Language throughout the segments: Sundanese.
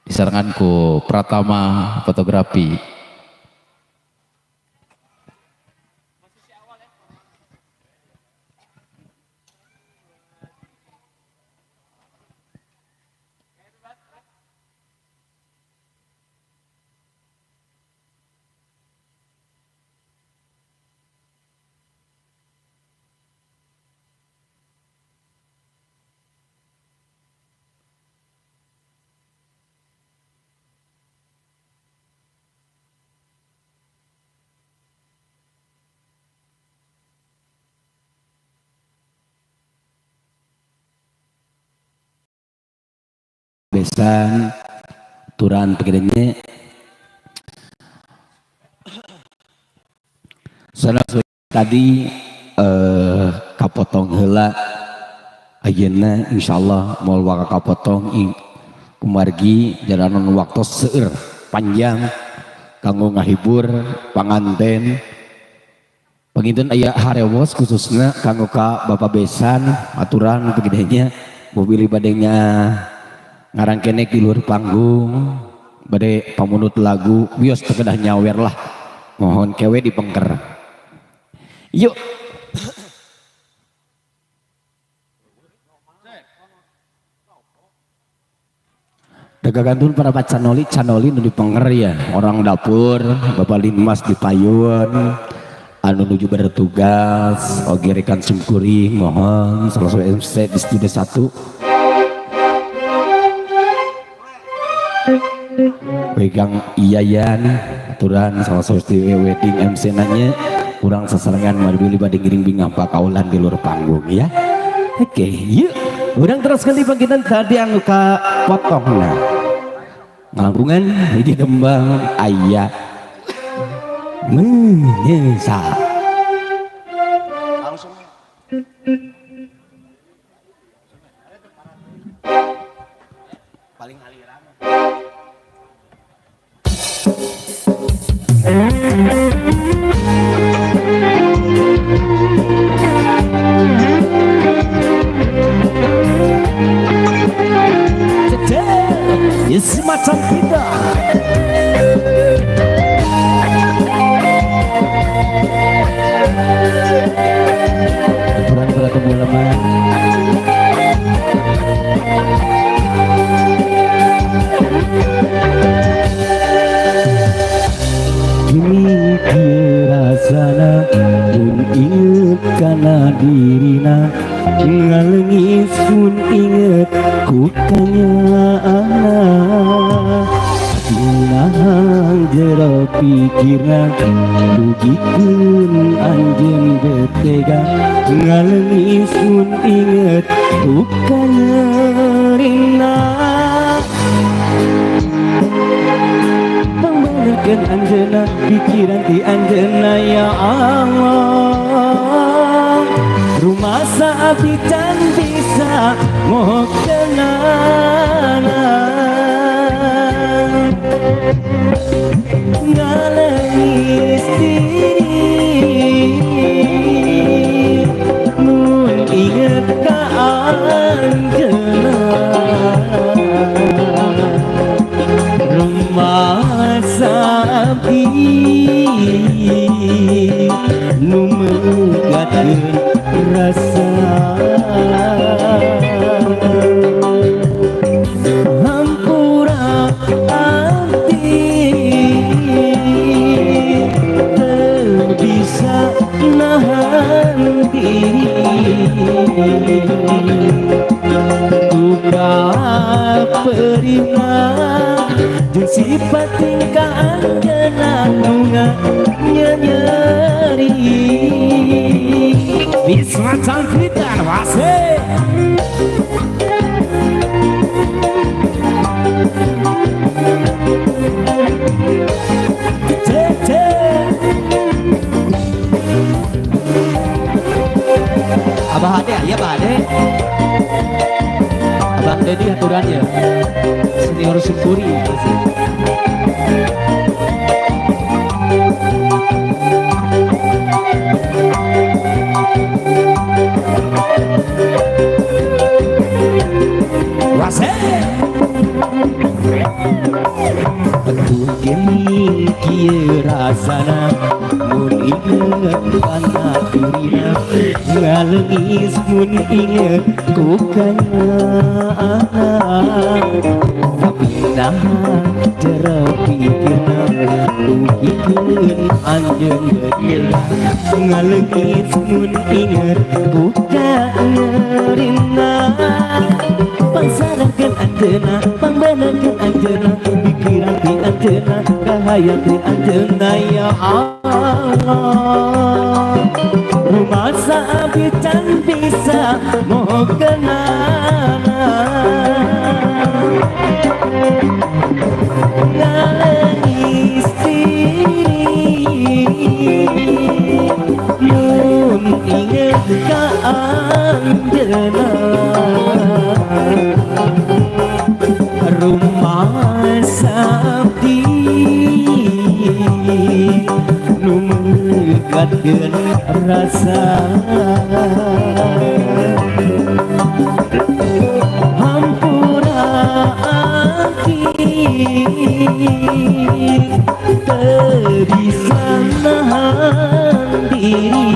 Disarengan ku Pratama Fotografi. Besan turan pegedenya sana tadi kapotong heula ayeuna insyaallah moal waka kapotong kumargi jalanan waktu seueur panjang kanggo ngahibur panganten panginten aya harewos khususna kanggo ka Bapak Besan aturan pegedenya mobil badenya ngarang kenek di luar panggung bade pamunut lagu wios tekedah nyawer lah mohon kewe dipengker yuk. Dagagantun para pak canoli canoli nu dipenger ya orang dapur Bapak Linmas di payun anu nuju bertugas oge rekan simkuring mohon salah satu MC di studio 1 pegang iyayan aturan salah satu wedding MC nanya kurang seserengan mari bade ngiring bingah pakaulan di luar panggung ya. Oke yuk urang teruskan di panggilan tadi anu ka potongna ngalangkungan hiji kembang aya menyesal langsung paling aliran. Semacam kita aturan para ulama kini rasana mun inget kana dirina ngalengis mun inget ku kanyaana Dina jero pikirna dugikeun anjeun betega ngalengis mun inget ku kanyerina pangbenerkeun anjeunna pikiran ti anjeunna ya Allah rumasa abdi can bisa moho kenana ngalengis diri mun inget ka anjeunna rumasa abdi nu megatkeun rasa hampura abdi teu bisa nahan diri duka perina jeung sifat tingkah anjeunna nu nyeri Bisma cangkritan wase Cece Abah Ade ya Abah Ade Abang Dedi aturannya senior syukuri. Wase. Duh geuning kieu rasana mun inget kana dirina, ngaleungis mun inget ku kana. Tapi naha jero pikirna dugikeun anjeun geus, ngaleungis mun inget ku kana. Pangsadarkeun anjeunna, pangbenerkeun anjeunna, pikiran ti anjeunna, kahayang ti anjeunna, ya Allah. Rumasa abdi can bisa mohokeunana, ngaleungis diri mun inget ka anjeunna. Rumah sabdi nu megatkeun rasa, hampura abdi teu bisa nahan diri.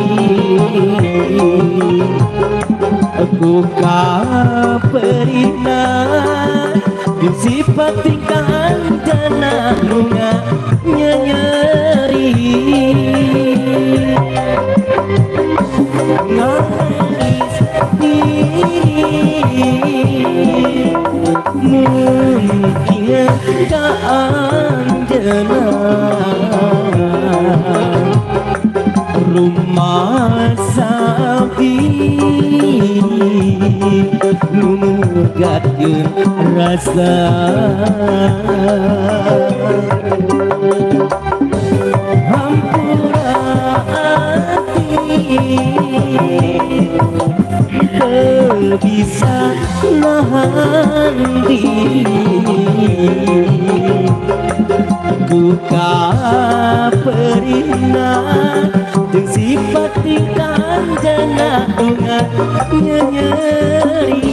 Ku kaperina jeung sifat tingkah anjeunna nu nyeri, ngaleungis diri mun inget ka anjeunna. Rumah sapi nu megatkeun rasa, hampura ati teu bisa nahan diri. Ku kaperina jeung sifat tingkah anjeunna nyeri,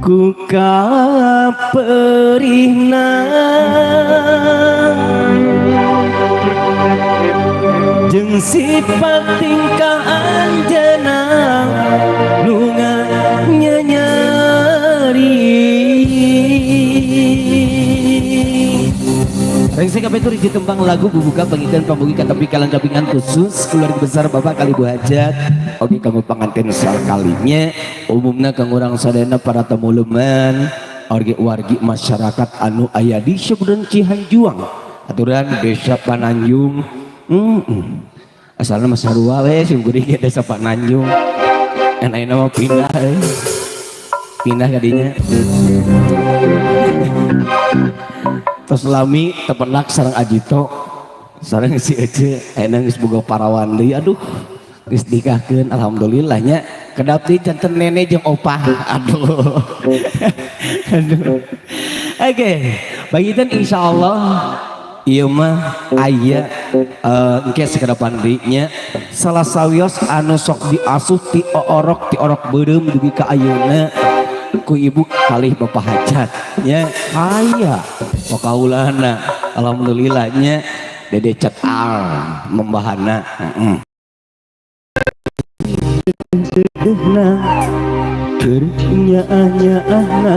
ku kaperina jeung sifat tingkah anjeunna nu nyeri. Rengsek kabeh tur tembang lagu bubuka pangitan pamugi katapi kalangkapingan khusus keluarga besar Bapak kali Bu Hajat. Oke kanggo panganten sakalinya umumna kanggo urang sadayana para tamu leman wargi-wargi masyarakat anu aya di Syekh Cihanjuang aturan Desa Pananjung. Asalna mah sarua we sim kuring ge Desa Pananjung. Kan ayeuna mah pindah euy. Pindah ka dinya. Tos lami tepenak sareng Ajito sareng si Ece ayeuna geus boga parawan deui, aduh geus nikahkeun alhamdulillah nya, kedap deui janten nenek jeung opah, aduh. Aduh. Oke, bagitan insyaallah ieu mah aya engke sakedapan deui nya salah sawios anu sok diasuh ti orok beureum dugi ka ayeuna ku ibu kalih Bapak Hajat nya, aya pakaulana alhamdulillah nya Dede Cetal membahana. Keur nyaah-nyaahna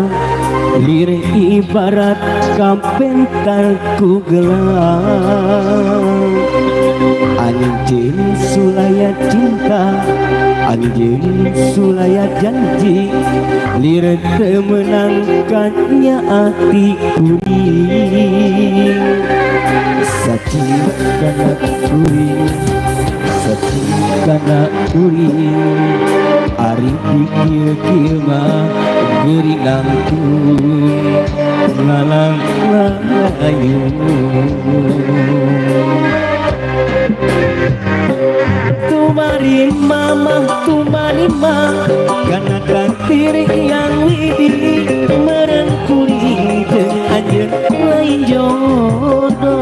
lir ibarat kapentar ku gelang. Anjeun sulaya cinta, anjeun sulaya janji, lir teu meunang ka ati kuring. Sacinta kuring, sacinta kuring, ari kieu-kieu mah geuring nangtung ngalang layung. Tumarima mah tumarima kana takdir yang widi, meureun kuring jeung anjeun lain jodohna.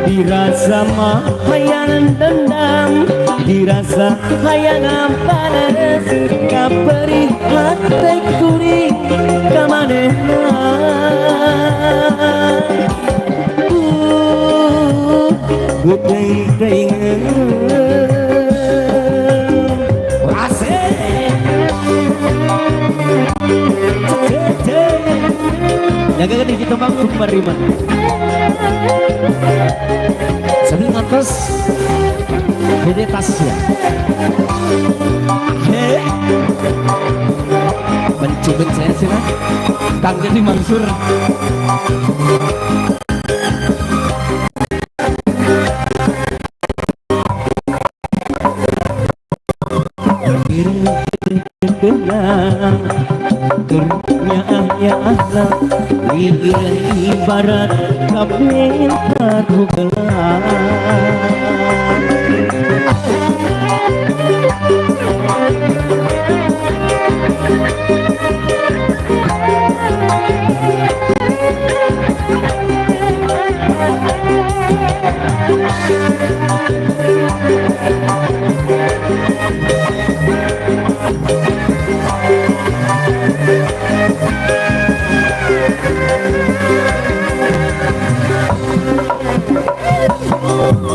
Dirasa mah hayang dendam, dirasa Dirasa hayang panas kaperih hate kuring ka manehna. Beuteung teuing. Asik. Jaga gede kita bang menerima. Sambil ngantos bede tasnya. He. Mencubit saya sih lah. Kang Deddy Mansur. Ibarat kabentar gelap.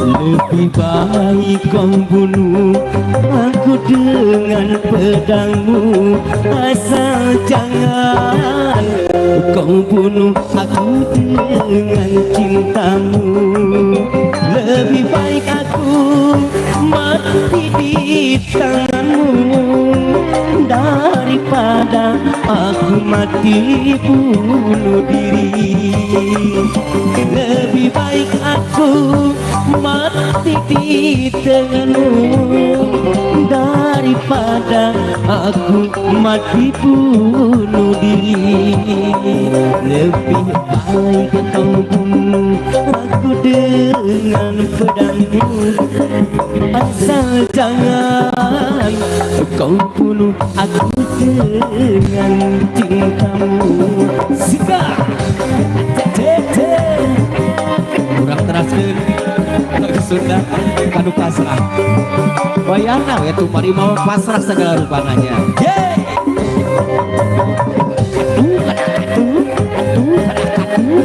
Lebih baik kau bunuh aku dengan pedangmu, asal jangan kau bunuh aku dengan cintamu. Lebih baik aku mati di tanganmu daripada aku mati bunuh diri. Lebih baik aku mati di tanganmu daripada aku mati bunuh diri. Lebih baik kau bunuh aku dengan pedangmu, asal jangan kau bunuh aku dengan cintamu. Sika. Kurang teraskeun lagu Sunda kanu pasrah. Wayahna we tuh mari mau pasrah segala rupananya. Yeay. Aduh, aduh, aduh, aduh, aduh.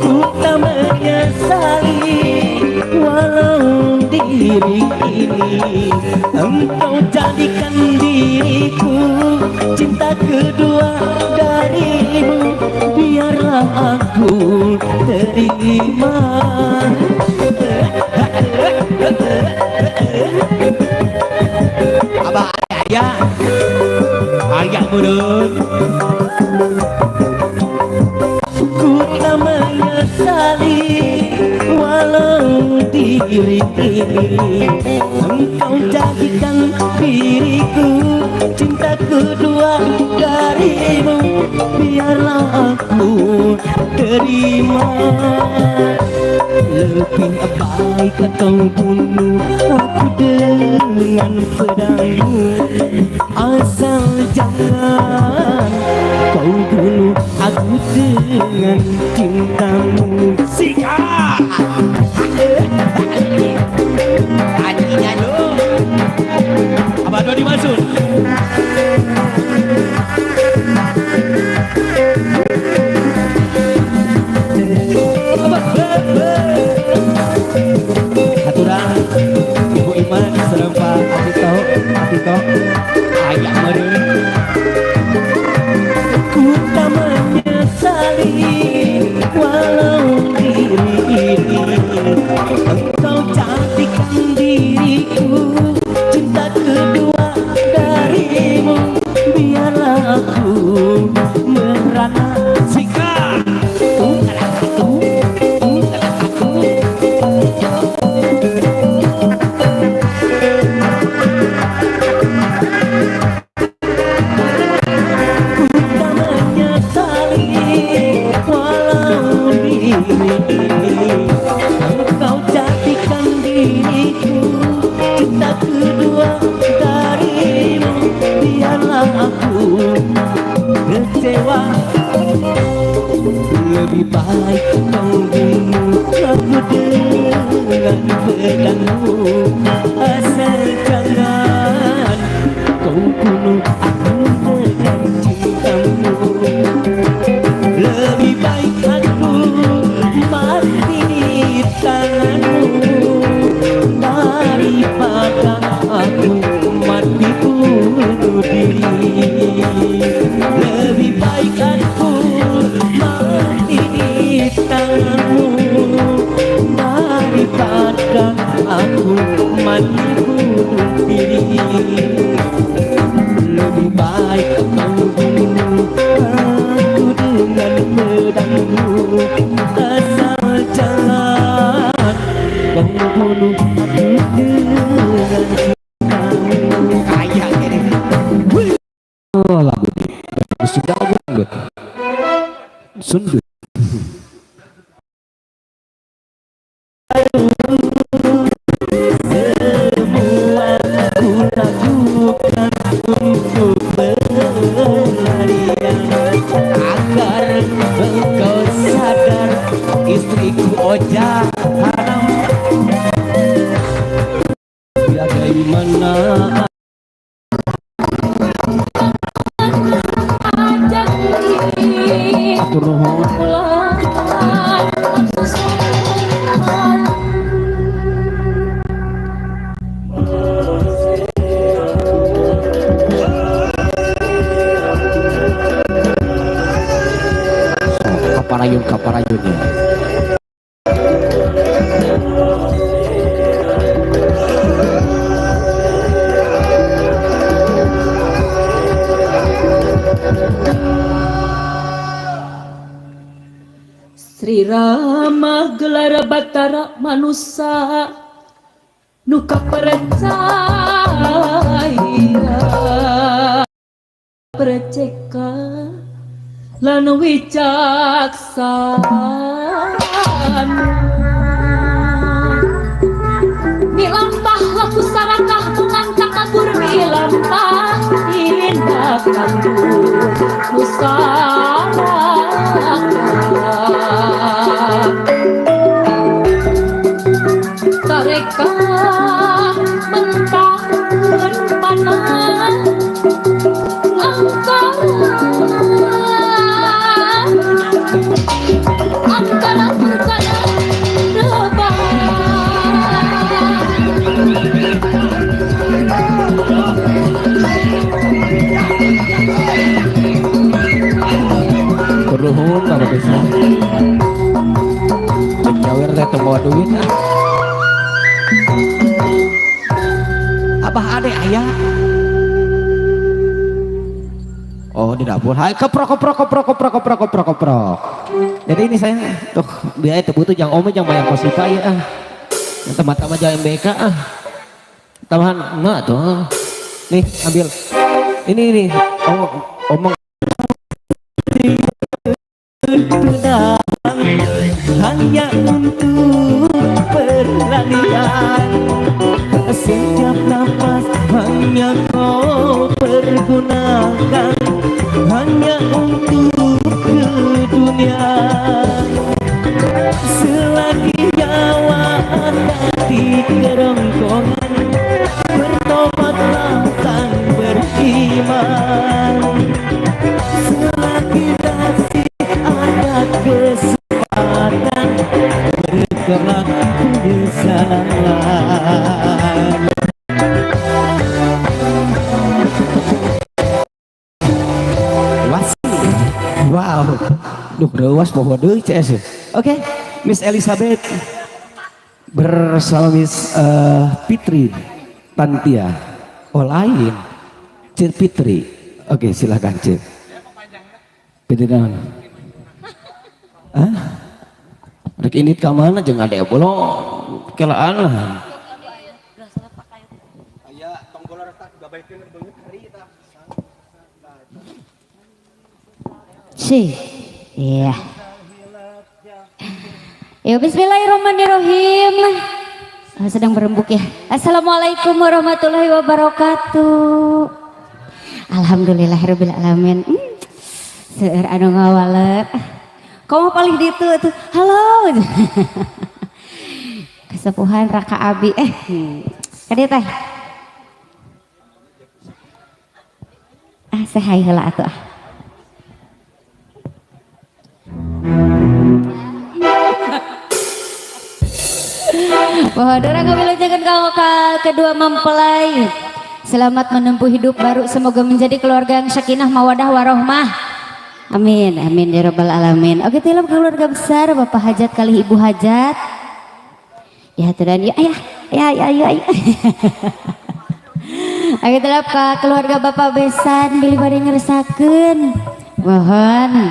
Ku tak menyesali walau diri ini engkau jadikan diriku cinta kedua darimu. Biarlah aku terima. Abah ayah, ayah meureun. Ku tak menyesali walau diri ini engkau jadikan diriku cinta kedua darimu. Biarlah aku terima. Lebih baik kau bunuh aku dengan pedangmu, asal jangan kau bunuh aku dengan cintamu. Sika. Anjingnya lu. Abah Dodi Mansur. Aturan Ibu Iman sareng Pak Atito, Atito ayah meureun. Ku tak menyesali walau diri ini engkau jadikan diriku cinta kedua darimu. Biarlah aku merana. Sika. Ku tak menyesali walau diri ini engkau jadikan diriku cinta kedua darimu. Biarlah aku kecewa. Lebih Lebih baik kau bunuh aku dengan pedangmu, asal jangan kau bunuh aku dengan cintamu. Lebih baik aku mati di tanganmu daripada aku mati bunuh diri. Lebih baik aku mati di tanganmu daripada aku mati bunuh diri. Lebih baik kau bunuh aku dengan pedangmu, asal jangan kau bunuh aku dengan cintamu. Kaya gini. Oh, lagu ini. Sudah lagu dangdut. Sundut. Semua ku lakukan untuk pelarian agar engkau sadar istriku oja haram. Bagaimana Atur nuhun. Kaparayun kaparayunnya. Sri Rama gelar Batara manusa nu kapercaya perceka lan wicaksana milampah laku sarakah ngangkat kabur milampah indah kabur nusaraka tareka mentahun panah antara antara perkara rebah. Nuhun kalau bisa. Cek nyawer teh teu mawa duit ah. Abah ade aya. Oh, di dapur. Hai, keprok keprok keprok keprok keprok keprok keprok. Jadi ini saya tuh biaya teu butuh jang ome jang bayar kosika ya ah. Yang teman-teman jang MBK ah. Tambahan enggak tuh. Nih, ambil. Ini nih, omong omong hanya untuk perlarian. Setiap nafas hanya kau pergunakan hanya untuk kedunia. Selagi nyawa ada di kerongkongan, bertobatlah dan beriman. Selagi masih ada kesempatan, berkelak penyesalan. Was. Wow. Duh, reuas poho deui CS. Oke, Miss Elizabeth bersama Miss Fitri Tantia. Oh, lain. Cik Fitri. Oke, silakan Cik. Fitri naon? Hah? Rek indit ka mana jeung ade bolo kelaan lah. Aya tonggola retak gabaikeun beungeut hari tah. Si. Iya. Ya, bismillahirrahmanirrahim. Oh, sedang berembuk ya. Assalamualaikum warahmatullahi wabarakatuh. Alhamdulillahirabbil alamin. Seueur anu ngawaler. Komo palih ditu tuh. Halo. Kesepuhan Raka Abi ka dieu teh. Ah, sehai heula atuh ah. Bahwa dorang ngawilujengan ka kedua mempelai. Selamat menempuh hidup baru, semoga menjadi keluarga yang sakinah mawadah warohmah. Amin, amin ya rabbal alamin. Oke, tilap keluarga besar, Bapak Hajat kali Ibu Hajat. Ya, aturan ya, ya, ya, ya, ya, ya. Oke, tilap ke keluarga Bapak Besan bilih bade ngeresakeun. Mohon.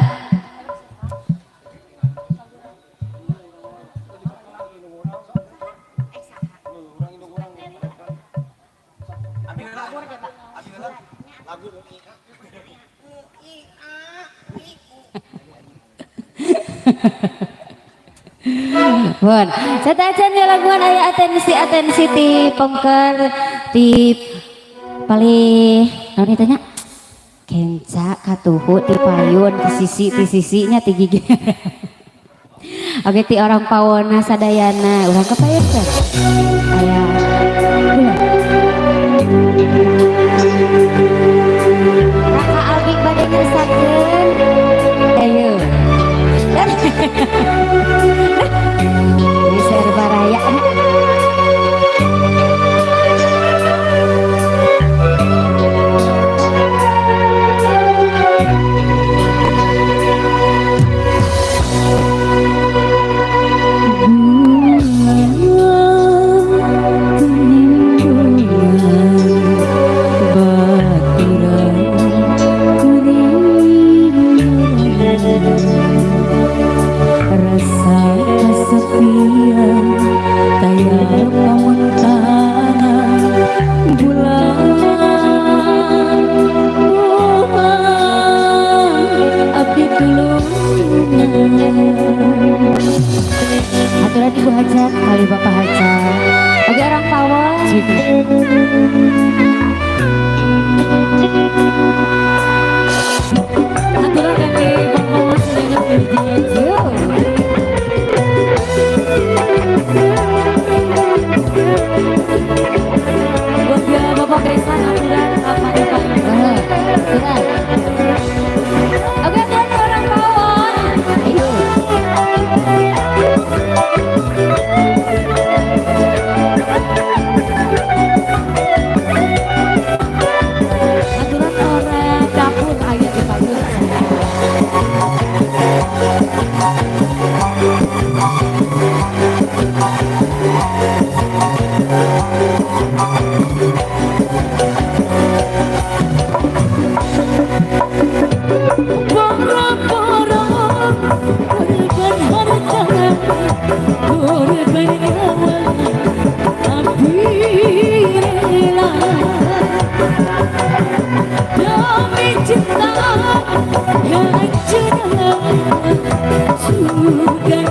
Bon, satacan laguan aya atensi ti pengker ti palih naon eta nya? Kenca katuhu ti payun ti sisi ti sisinya ti gigi. Oke ti orang pawona sadayana, urang ka payun teh. Aya gula. Raka Abi bade ngeresakeun. Ayo. Ini serba raya. Rasa kesepian taya pamuntangan bulan bulan abdi tulungan. Aturan Ibu Hajat kali Bapak Hajat. Oke orang pawon. Aturan kami Bapak Yuk. Keluarga Bapak Besan aturan apa ya Pak? Aturan. Oke aturan orang pawon. Ayo. Aturan orang dapur aya di payun. Boro-boro korban harta, korban nyawa, abdi rela demi cinta yang jenang sudah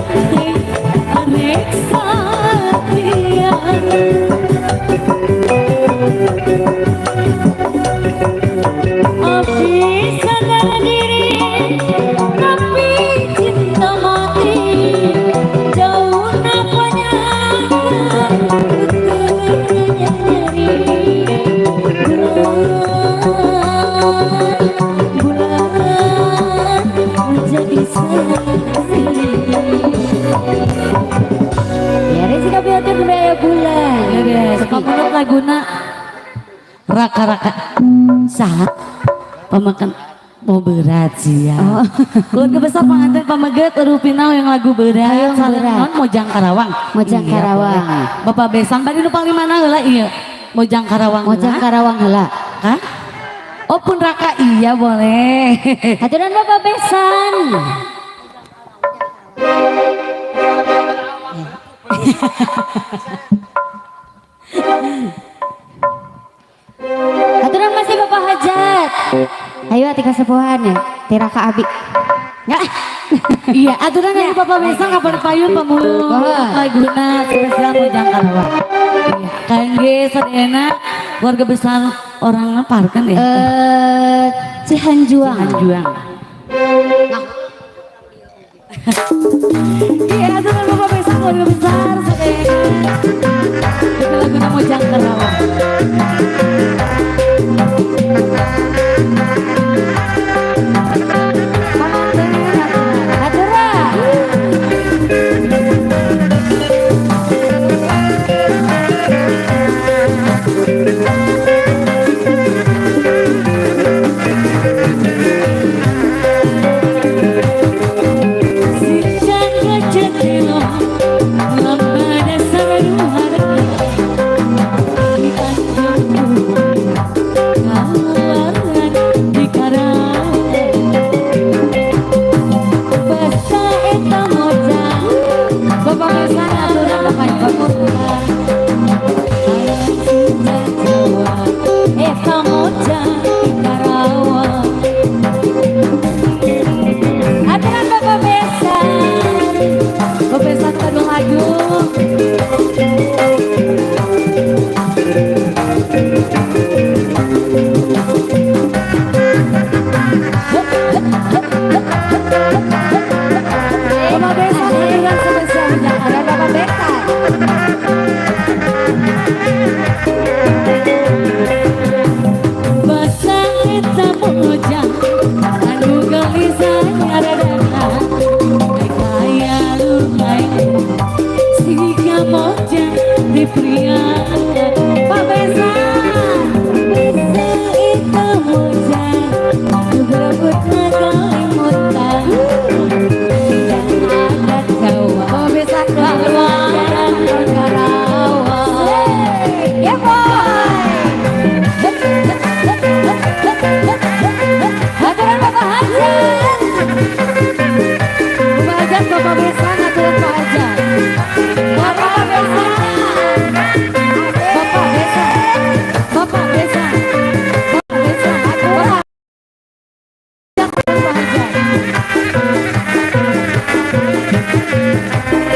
arek satria. Abdi sadar diri, tapi cinta mati jauh napanya nyeri. Bulan, bulan menjadi saksi. Ya Rezika Biatur budaya bulan. Kamu laguna raka-raka saha pemakan mau berat sih ya. Oh. Keluarga besar pengantin pameget Rupina yang lagu berat. Hayang berat. Non Mojang Karawang. Mojang Iya, Karawang. boleh. Bapak Besan bari nu paling mana heula ieu? Mojang Karawang. Mojang Karawang heula. Hah? Oh pun Raka iya boleh. Haturan Bapak Besan. Haturan masih Bapak Hajat. Ayo ati kasepuhan ya, Tiraka Abi. Nggak. Iya, aturan dari Bapak Besan kapan payun pemulung laguna spesial Mojang Karawang. Iya, kangge sadayana keluarga besar orang Parkan ya. Cihanjuang. Cihanjuang. Nah. Iya, aturan Bapak Besan keluarga besar sadayana. Itu lagu Mojang Karawang. Pamanten aturan. Aturan. Si chandra cetelo lamba dasar duhara di Tanjung kaluaran di Karawang basa eta mojang. Bapak Besan aturan Bapak Bapak Sunda Jawa eta mojang di Karawang. Aturan Bapak Besan. Bapak Besan kado lagu. Bapak Besan aturan spesial Aturan Bapak Besan. Basa eta mojang anu gelisah nyaradana kaya lukai siga mojang di priangan. Pak Besan. Basa eta mojang anu berebut ngagalimutan. Sidang adat Jawa. Bapak Besan Kaluaran Karawang. Ya boy. Aturan Bapak Hajar. Bapak Hajar, Bapak Besan aturan Pak Hajar. Bapak Besan.